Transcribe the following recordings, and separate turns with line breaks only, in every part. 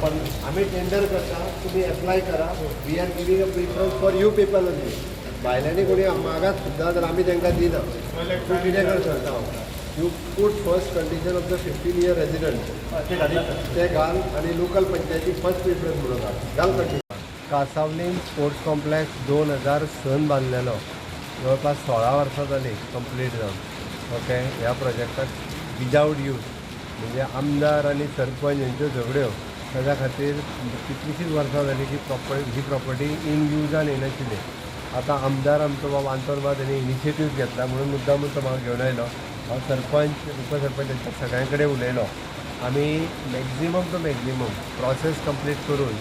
पण आमी टेंडर करता, तुमी एप्लाय करा. We are giving a preference for you people only. भायल्यांनी कोणी मागात सुद्दां तर आमी तांकां दिना. तूं कितें कर सांगता, you put first condition of the 15 year resident.
ते घातला सर.
ते घाल आणि लोकल पंचायतीक फर्स्ट प्रिफरन्स म्हणून घाल. घाल कंडिशन. कासावलीम स्पोर्ट्स कॉम्प्लेक्स 2000 सन बांदलेलो, जवळपास 16 वर्सां जालीं कंप्लीट जावन. ओके, ह्या प्रोजेक्टाक विदावट यूज, म्हणजे आमदार आनी सरपंच हेंच्यो झगड्यो, ताच्या खातीर कितलींशींच वर्सां जालीं की ही प्रॉपर्टी इन युजान येनाशिल्ली. आतां आमदार आमचो बाब आंतोन बाब तेणी इनिशिएटीव घेतला म्हणून मुद्दामून तो म्हाका घेवन आयलो. हांव सरपंच, उपसरपंच हेंच्या सगळ्यां कडेन उलयलो. आमी maximum to maximum process complete करून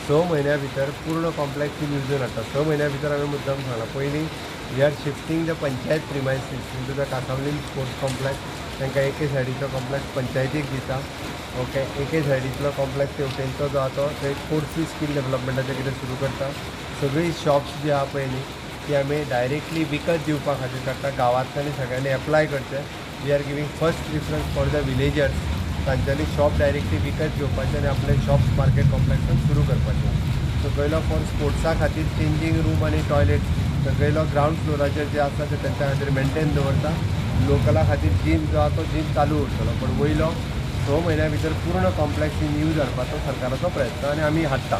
6 म्हयन्या भितर पूर्ण कॉम्प्लेक्स इन युजून हाडटा. 6 म्हयन्या भितर हांवें मुद्दाम सांगलां. पयलीं we are shifting the panchayat premises into the Cansaulim sports complex. तांकां एके सायडीचो कॉम्प्लेक्स पंचायतीक दिता. ओके, एके सायडींतलो कॉम्प्लेक्स तेवटेनचो जो आहा तो थंय कोर्सीस, स्कील डेवलपमेंटाचें कितें सुरू करता. सगळीं शॉप्स जी आहा पळय न्ही, ती आमी डायरेक्टली विकत दिवपा खातीर काडटा. गांवांतल्यानी सगळ्यांनी एप्लाय करचें. We are giving first preference for the villagers. तांच्यांनी शॉप डायरेक्टली विकत घेवपाचें आनी आपले शॉप्स मार्केट कॉम्प्लेक्सान सुरू करपाचें. सकयलो फॉर स्पोर्ट्सा खातीर चेंजींग रूम आनी टॉयलेट सकयलो ग्रावंड फ्लोराचेर जे आसा ते तेंच्या खातीर मेंटेन दवरता. लोकला खातीर जीम जो आहा तो जीम चालू उरतलो, पण वयलो 6 म्हयन्या भितर पूर्ण कॉम्प्लेक्स इन यूज हाडपाचो सरकाराचो प्रयत्न आनी आमी हाडटा.